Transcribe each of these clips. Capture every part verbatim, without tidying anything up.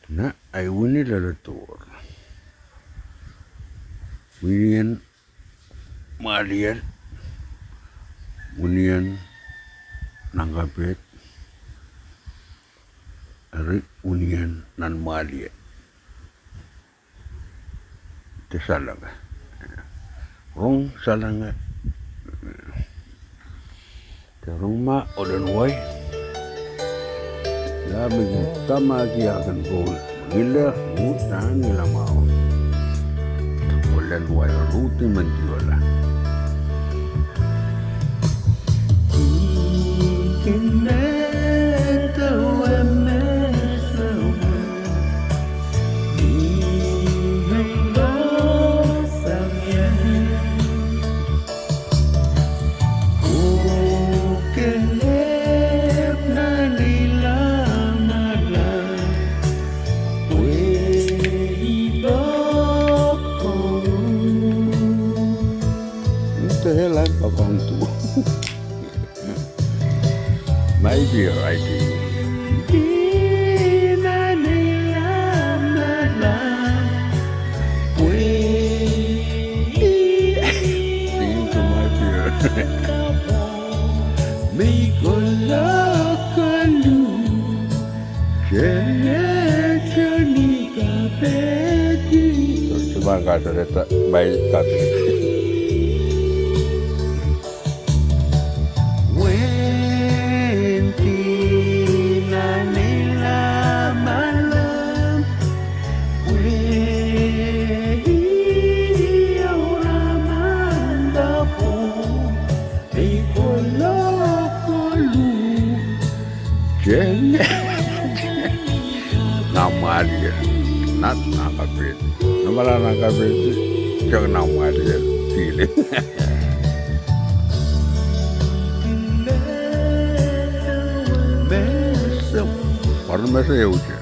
Na, ahi wini leledohr. Winien mwahliel, winien nan kapehd, eri winien nan mwahliel. Te salenge. Rong salenge. Te rong ma olen wai. Ia me kin tamaki akan koul. Ngile, mut nan ngile mwahu. Olen wai Ruti Mendiola. Nte hel an pakong tu. My dear, I think. Singing to my dear. Sipwe kak sereta, my kapehd. Nan mwahliel, nan, nan kapehd. Nan mwahliel, nan kapehd, teng nan mwahliel, feeling. Mese, pardon, mese ehu te.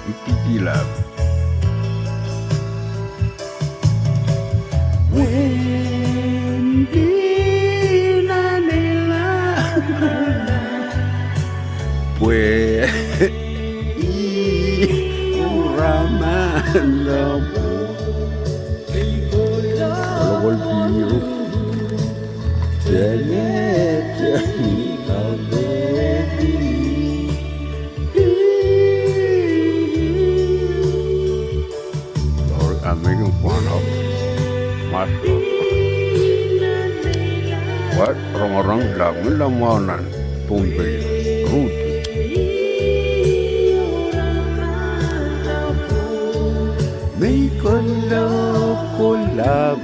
Iti tilap. Pwe i uraman lap. Kolokol piru. Tene, tene, kalbedi. Lord, I'm making fun of myself. Wat rongorong lap, ngilamwahu nan Pohnpei, Ruti. Mei kolokol lap.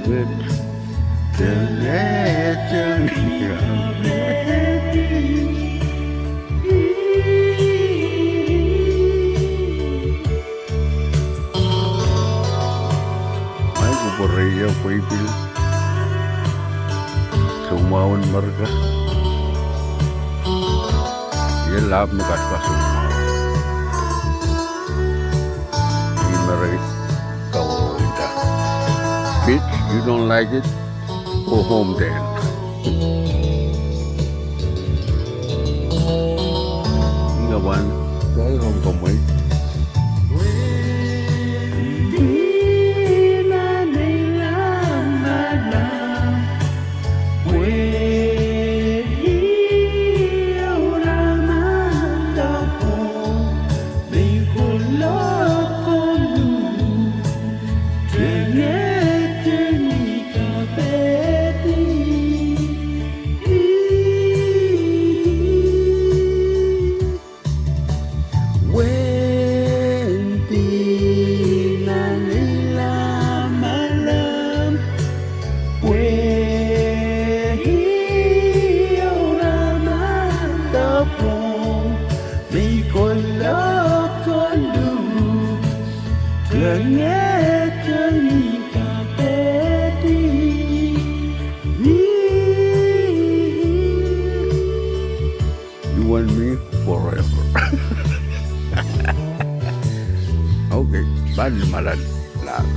Mai kupwure ie pweipil. Soumwahu en Merika. Ie lap me kak soumwahu. Ie Merika. Kids, you don't like it? Go home then. Ngewan, kei rong komwei. With me forever. Okay, pali malal lap.